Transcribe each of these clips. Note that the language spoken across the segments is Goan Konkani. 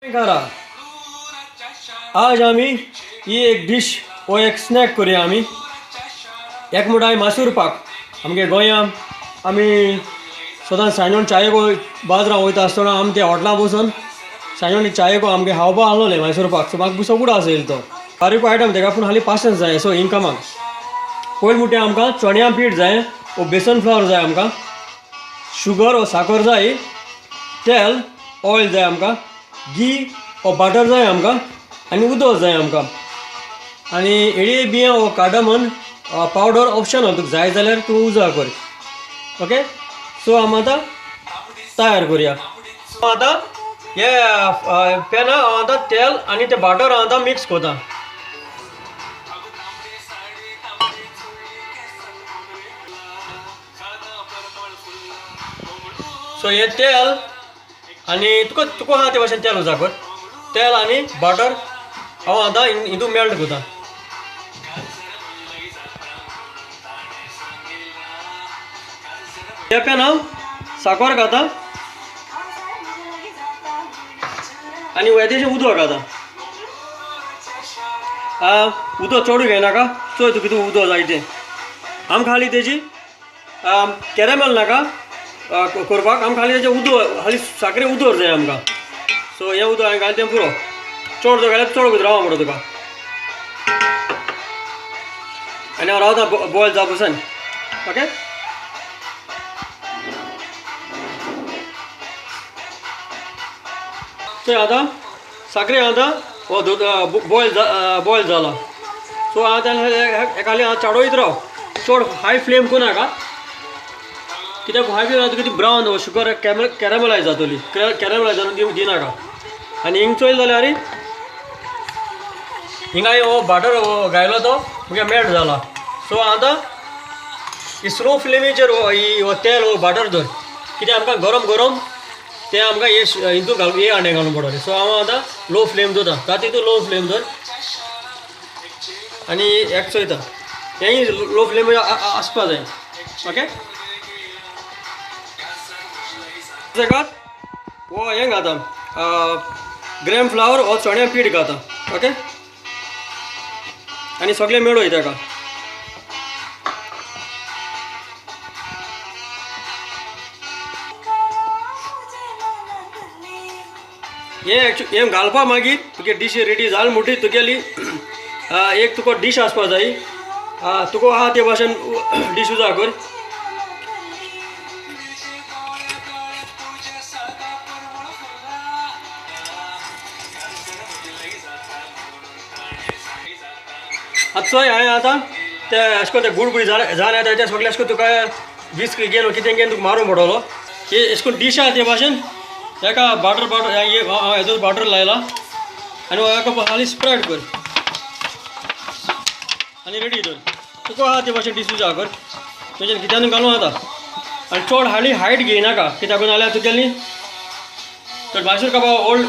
करा आज आमी ही एक डिश हो एक स्नॅक करूया आमी. एक म्हणटा मासूर पाक. आमगे गोंयांत आमी सदांच सांजवेळ चायेको बाजारां वयता आसतना आमी त्या हॉटलां बसून सांजवेळ चायेको आमगे खावपा आहलोलें मैसूर पाक. सो म्हाका सगळो आसा येयलो तो बारीक आयटम तेका, पूण हाली पाशेंस जाय. सो इनकमाक पयलीं म्हणटा आमकां चण्या पीठ जाय वो बेसन फ्लावर जाय आमकां, शुगर वो साकर जाय, तेल ऑयल जाय आमकां, घी वो बटर जाय आमकां आनी उदक जाय आमकां, आनी एळये बियां वो कार्डमन पावडर ऑप्शनल, तुका जाय जाल्यार तूं उजा कर. ओके, सो आमी आतां तयार करुया. आतां हे पॅना हांव आतां तेल आनी तें बटर हांव आतां मिक्स करता. सो हें तेल आनी तुका तुका आहा ते भाशेन तेल उजा कर. तेल आनी बटर हांव आतां हितून मेल्ट करता. हे पॅन हांव साकर घाता आनी वेदेचें उदक घाता. उदक चडूय घेयनाका, चोय तुका कितें उदक जाय तें. आमकां हाली तेजी कॅरमॅल नाका करपाक, आमकां हाली तेजें उदक हाली साकरे उदक जाय आमकां. सो हें उदक हांवें घालें तें पुरो, चड उदक घाल्यार चड उदक रावो पडटा तुका. आनी हांव रावता बॉयल जावपा पसून. ओके, चोय आतां साकरे आतां हो दूद बॉयल बॉयल जाला. सो आतां एकाले हांव चाडोयत राव, चड हाय फ्लेम करनाका, कित्याक हाय फ्लेम जाता ती ब्रावन शुगर कॅरमलायज जातली, कॅरमलायज जावन दिनाका. आनी हिंग चोयल जाल्यार हिंगा हो बटर हो घायलो तो मुगे मेल्ट जाला. सो आतां ही स्लो फ्लेमीचेर हो तेल हो बटर धर, कित्याक आमकां गरम गरम तें आमकां हे हितून घाल हे अंडे घालूंक पडटलें. सो हांव आतां लो फ्लेम दवरता, तातूंत तितून लो फ्लेम धर आनी एक चोयता हेंय लो फ्लेम आसपा जाय. ओके, तेका हो हें घाता ग्रॅम फ्लावर हो चण्या पीठ घाता. ओके, आनी सगळें मेळोय तेका. हें हें घालपा मागीर तुगे डीश रेडी जाल म्हणटी तुगेली एक तुका डीश आसपा जाय, तुका आहा ते भाशेन डीश उजा कर. आतां चोय हांवें आतां ते अशें करून ते गुडगुडी जालें आतां तें सगळें अशें करून तुका विस्क घेवन कितें घेवन तुका मारूंक पडटलो. हे अशें करून डीश आहा ते भाशेन एका बटर बटर हेजो बटर लायला आनी एका खाली स्प्रेड कर आनी रेडी दवर. तुका आहा ते भाशेन डीश उजा कर, तुज्यान कित्यान घालूं आतां. आनी चड हाली हायट घेयनाका, कित्याक नाल्यार तुगेली तर मातशें कापा ओल्ड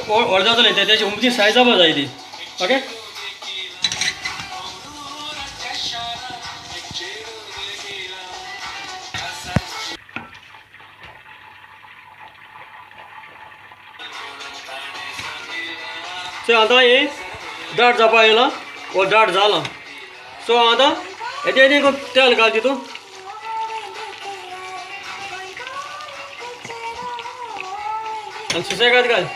व्हड जातलें तें, तेजी उमची सायज जावपा जाय ती. ओके, सो आतां हें दाट जावपा येयलां वो दाट जालां. सो आतां हेजें हेजें तेल घाल तितून. आनी सुसेगाद घाल.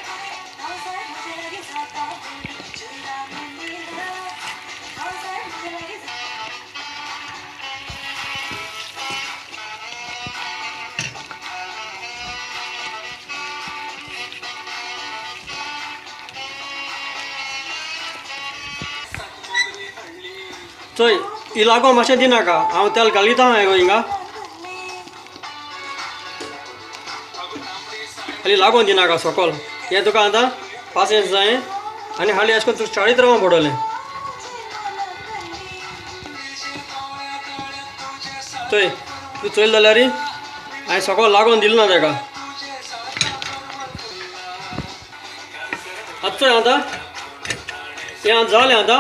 चोय ही लागो मातशें दिनाका, हांव तेल घालिता हांव हिंगा हाली लागोन दिनाका सकल. हें तुका आतां पासियेंस जाय आनी हाली अशें करून तुका चाळीत रावंक पडटलें. चोय तूं चोयलें जाल्यार हांवें सकल लागोन दिलें ना तेका. आतां चोय आतां हें जालें, आतां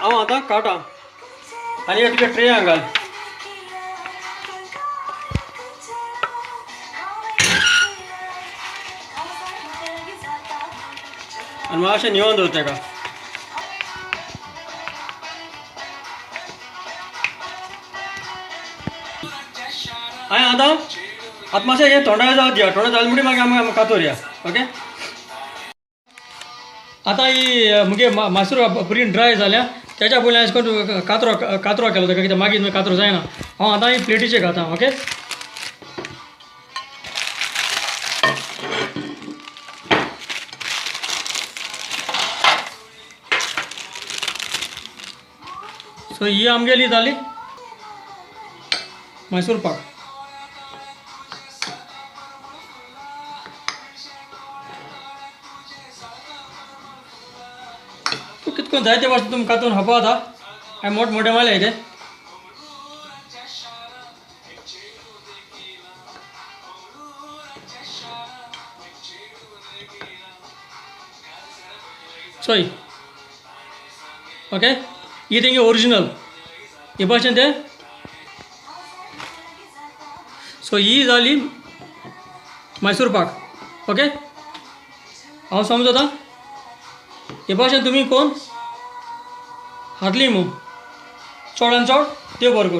हांव आतां काडटा आनी हे तुगे ट्रेयां घाल. आनी मातशें न्हिवोन दवर तेका. हांवें आतां आतां मातशें हें थोंडा जावं दिया, थोंडा जालें म्हणटकीर मागीर आमी कातोर या. ओके, आतां ही मुगे मासूर बरी ड्राय जाल्या. तेज्या पयलीं अशें करून कातरो कातरो केलो ताका, कित्याक मागीर कातरो जायना. हांव आतां ही प्लेटीचेर घातां. ओके, सो ही आमगेली जाली मैसूर पाक. तूं कितको जायते भाशेन तुमी कातून खावपा जाता. हांवें मोठ मोठे मारले ते. चोय, ओके, ही तेंगे ओरिजिनल हे भाशेन ते. सो ही जाली मैसूर पाक. ओके, हांव समजता हे भाशेन तुमी कोण हातली मू. चड आनी चड देव बरो करूं.